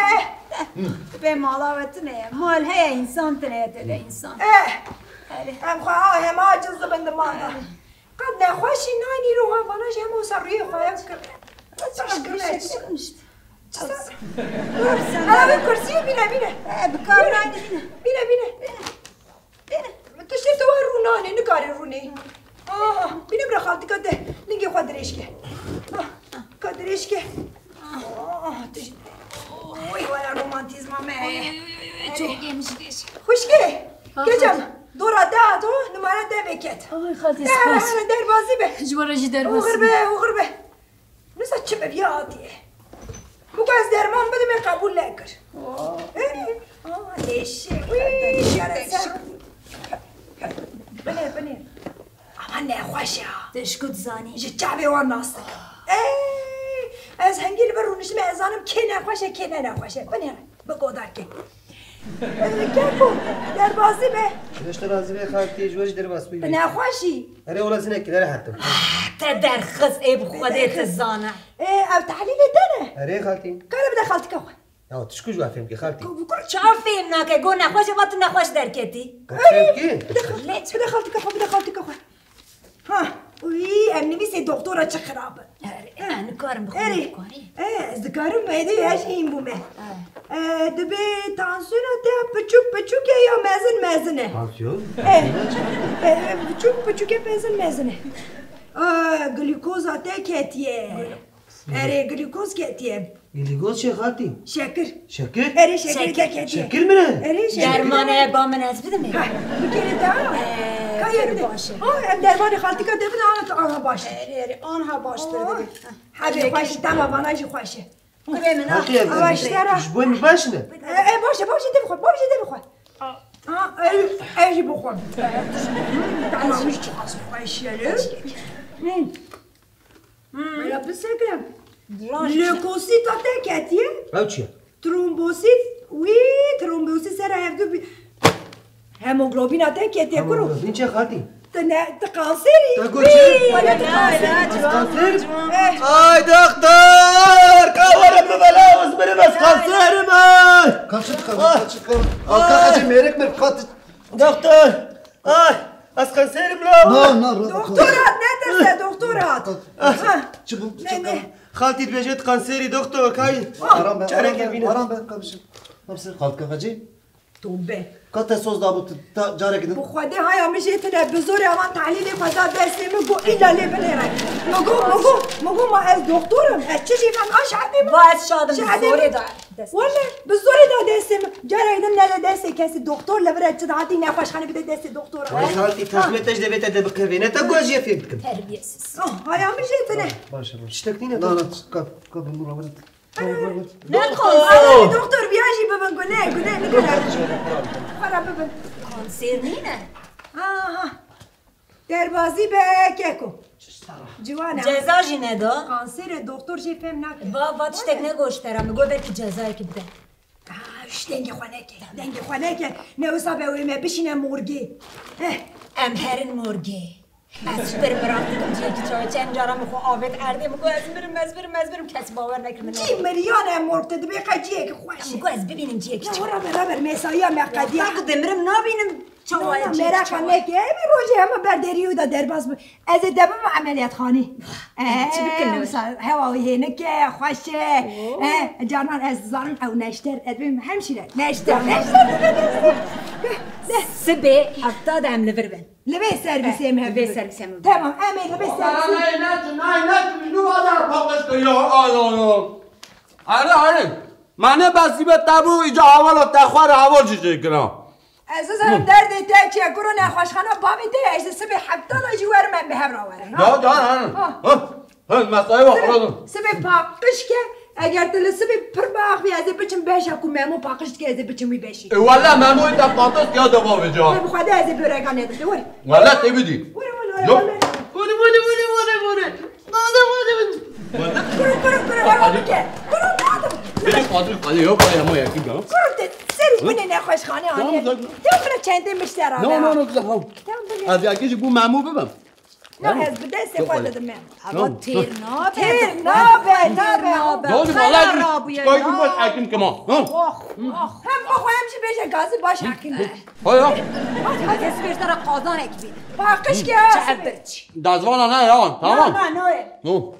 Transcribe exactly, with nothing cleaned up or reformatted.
Eh, eh. Bê mala we tune ye. Mal heye, însan tune ye, tê de însan. Eh. Erê. Em xwe ha hema aciz dibin di mal de. Qet nexweşî nayînî rohan vana jî hema wisa rûyê xwe ev kir. Çaş kir. Ela wê kursiyê bîne, bîne. Eh, bi kar nayînî bîne. Bîne, bîne. Bîne. Tiştê te wa rû nane, nikarê rûnê. Ah, bîne bira xaltika te lingê xwe dirêj ke. Ah, ka dirêj ke. Ah, tişt. Oy, wala romantîzma me. Oy, oy, oy, oy, oy, çok gelmiş geç. Xwişkê, ha, keçem, dora te hato, numara te veket. Ay, xaltî, spas. Hele, hele, derbazî be. Ji we re jî derbas. Oxir be, oxir be. Nisa çi bi vî hatiye? Bûka ez derman bidim ê qebûl nekir. Oh. Ê, aa, êşê, wî, yare ser. Binêr, binêr. Ama nexweş e ha. Te ji ku dizanî? Ji çavê wan nas dikim. Ê, ez hingî li vir rûniştime, ez zanim kê nexweş e, kê ne nexweş e. Binêr, bi godarkê. Ê, keko, derbazî be. Ji te razî be xaltî, ji we jî derbas bûyî. Bi nexweşî. Erê, ola zinek, erê hetim. Ah, te derxist, ê bi Xwedê te zana. Ê, ev tehlîlê te ne? Erê, xaltî. Kare bide xaltika xwe. Ya, tu ji ku ji we fêm kî, xaltî? Ku, ku, ça fêm nake, go nexweş e, va tu nexweş derketî. Ku fêm kî? Bide xal-, bide xaltika xwe, bide xaltika xwe. Ha, uy, em nivîsê doktora çi xirab in. Erê, ez nikarim bixwim, Erê. Dikarî? E, ez dikarim, êdî ez hîn bûme. Ha. E, dibê tansiyona te piçûk piçûk e ya mezin mezin e? Tansiyon? E, e, piçûk piçûk e, mezin mezin e. E, glîkoza te ketiye. Erê, glîkoz ketiye. Glîkoz çi xaltî? Şekir. Şekir? Erê, şekir. Şekir. Te ketiye. Şekir min e? Erê, şekir. Dermanê ba min ez bidim ê. Ha, bikerê te ha. Ee, Ka pir yerine. Baş e. Ha, em dermanê xaltika te bidin, ana, ana baş. Erê, erê, anha baştir dibê. Hebê xweş, tamam, vana jî xweş e. Kurê min, ha. Heqî ev Ama ev işte ra- ji bo min baş ne? E, e, baş e, baş e, de bixwe, baş e, de bixwe. Ha, ev, ev jî bixwe. Tamam, hiç çiqas xweş ye. Hmm. Hmm. Ya piseke. Leukosit te ketiye. Ew çi ye? Trombosit, wî trombosit ser hevdu bi-, hemoglobîna te ketiye kuro. Hemoglobîn çi xatî? Tu ne, tu kanserî. Te got çi? Wî, wala tu kanserî. Ez kanser? Eh. Ay doktor! Ka were min bela, ez mirim, ez kanserim, ay! Kaçı tıkalım, Ah. kaçı tıkalım. Ah. Al, kakacı, mêrik mir, kat. Doktor! Ay! Ez kanserim la! Na, na, ra-, Doktor hat, ne derse doktor hat? Kat, Ha. çıkın, Ne, çıkın. ne? Xaltî dibêje tu kanserî doktor, kay. Aram ben, Çare aram ben, kevîne. aram ben, kardeşim. Nasıl? Kalk kakacı. Tombe. Ka te soz da bu, ta, carek din. Bi Xwedê haya min jê tine bi zorê avan tahlîlê xwe da destê min, got îlla lê binêre. Min got, min got, min got ma ez doktor im, ez çi jî fem, a şehedê min. Va ez şadim, bi Şehedê zorê min. da dest. Wele, bi zorê da destê min. Carek din nede destê kesî, doktor li vir e, çi dihatî nexweşxanê bide destê doktor. Wele xaltî, Ha. tasmê te ji devê te de bikevê, ne te ku ez jê fêm bikim. Terbiyesiz. Oh, haya min jê tine. Baş e, baş e. Tiştek nîne Na, te. na, ka, ka bi min re Ne Ana, doktor, biya jî bibin, gune, gune, nikare. Xwara bibin. Kanser nîne? Aha. Derbazî be keko. Ciwan e. Ceza jî neda. Kanser e, doktor jê fêm nake. Va, va tiştek negoştera, min got belkî cezayekî bide. Ah, şş, dengê xwe neke, dengê xwe neke. Ne wisa be wê me bişîne morgê. Eh. Em herin morgê. Ez ji ber miraq dikim cihekî çawa. Çend caran min xwe avêt erdê, min got, "Ez mirim, ez mirim, ez mirim." Kes bawer nekir min. Cî miriyan e, morg te dibê qe cihekî xweş e. Min got, "Ez bibînim cihekî çawa." Ya, rabe, rabe, mesaiya me qediya. Ya, bak, dimirim, nabînim çawa ye cihekî çawa. Mereqa neke, ev rojê hema ber derî wî de derbas bi. Ez ê te bibim emeliyatxanê. Çi bikim? Wisa hewa wî hênik e, xweş e. Oo. Eh, canan ez dizanim ew neşter, ez bibim hemşîre. Neşter, neşter dibe destê. Sibê hefta de em li vir bin. Li vê servîsê em hev Li vê dibin. servîsê em hev dibin. Tamam, em ê li vê servîsê. Nayê neçin, nayê neçin, min nû bazar paqij kiriya, ay, ay, ay. Erê, erê. Me ne besîbe te bû, îca hevala te xwe re heval jî jê kira. Ez dizanim derdê te çi ye, kuro nexweşxana bavê te ye, ez ê sibê hefta de jî werim em bi hev re werin, ha? Ya, ya, ya. Ha. Ha. He, mesai wa xwe. Sibê paqij ke, eger tu li sibê pir biaxivî, ez ê biçim beşa ku Memo paqij dike, ez ê biçim wî beşî. E, wele Memoyê te paqij ya deva vêca. Te bi Xwedê ez ê böreka nedide, were. Wele tê bidî. Were, were, were, Yo. were. Were, were, were, were, were. Were, were, were. Wele. Kuro, kuro, kuro, were, were, bike. Kuro, nadim. Bidî, Qadir, Qadir, yok, ya, Memo, ya, kim ya? Kuro te, serî binê nexweşxane Tamam, aniye. tamam. Tamam, bile çendê miştera No, da. no, no, güzel, tamam. Tamam, bile. Ez ya, kişi bu Memo bibim. Na, ez bi destê xwe didim. Eva têr nabe. Têr nabe, nabe. Doğru, vallahi çıkar gün baş hekim kema. Ha? Oh, oh. Hem bixwe hem jî bêje gazî baş hekim. Hay ha. Hadi, hadi. Ez bêjtara qazan ekibî. Paqij ke. Çev birç. Dazvana ne ya? Tamam. Na, na, no.